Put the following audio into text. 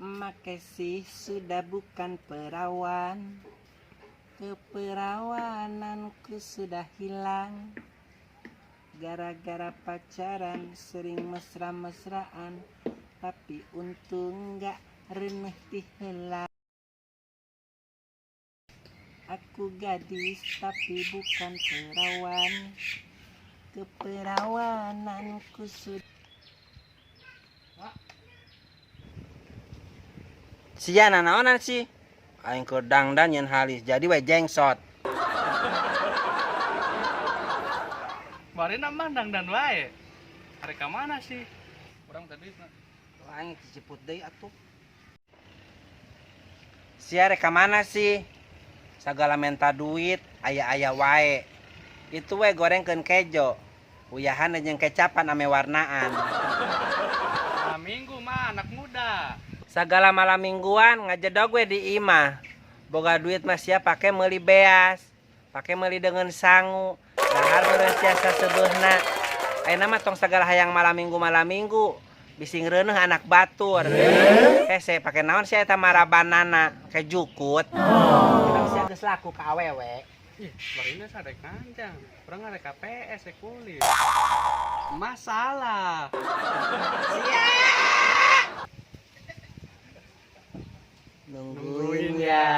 Makasih sudah bukan perawan. Keperawananku sudah hilang. Gara-gara pacaran sering mesra-mesraan, tapi untung gak reneh ti heula. Aku gadis tapi bukan perawan. Keperawananku sudah. Sia nanaonan sih? Aing keur dangdan nyeun halis jadi we jengsot. Bari mah dangdan wae. Arek ka mana sih? Urang tadi Aing ciciput deui atuh. Sia rek ka mana sih? Sagala menta duit, aya-aya wae. Itu we gorengkeun kejo. Uyahan jeung kecapan ame warnaan. Malam minggu mah anak muda. Sagala malam mingguan ngajedog we di imah. Boga duit mah sia pake meuli beas, pake meuli dengan sangu. Dahar meureun sia saseubeuhna. Ayeuna mah tong sagala hayang malam minggu malam minggu. Bising reuneuh anak batur. Hese pake naon sia eta marabanana ke jukut. Emang sia geus laku ka awewe. Ih, barina sadek kanjang. Urang arek ka PS rek kulit. Masalah. Nungguin ya.